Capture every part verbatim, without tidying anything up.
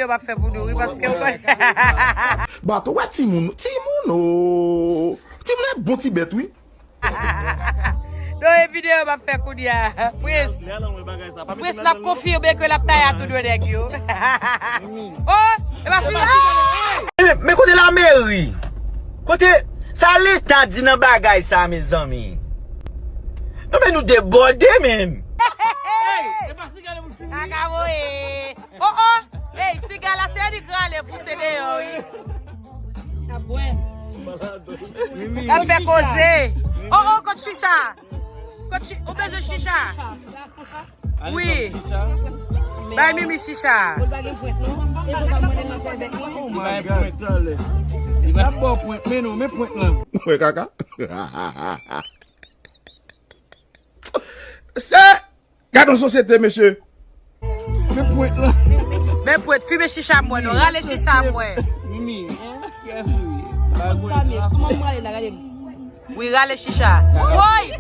Yo p ap fè pou nou, wi, paske w konn. Bato, wè timoun, timoun, o. Timoun e bon ti bèt, wi. Non, e videyo m ap fè kounye a. Prince, Prince, n ap konfime ke l ap taye a tou de nèg yo. Oh, e pa fini. Men, men kote lameri? Kote sa leta di nan bagay sa, mezanmi? Non, men nou debòde menm. Kaka voye. Oh, oh. Hey, siga la se li k rale pouse deyò, wi. L ap fè koze. Oh, oh, kot chicha? Kot chi-, ou bezwen chicha? Wi. Bay Mimi chicha. Oh my God. Li va ba w pwent, men non, men pwent lan. Wè kaka. Se Gad yon sosyete, mesye. Men pwent lan. Men pwent, fimen chicha mwen, non. Rale chicha mwen. Mimi, kiyès ou ye? Kòman m rale la, gade m. Wi, rale chicha. Woy!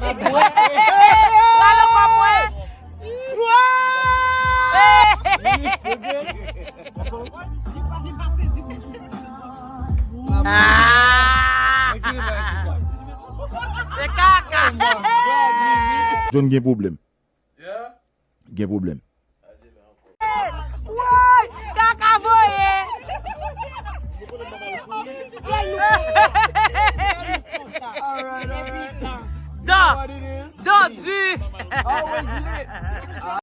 Rale kò mwen. Ah! Se kaka. John gen pwoblèm. Gen pwoblèm.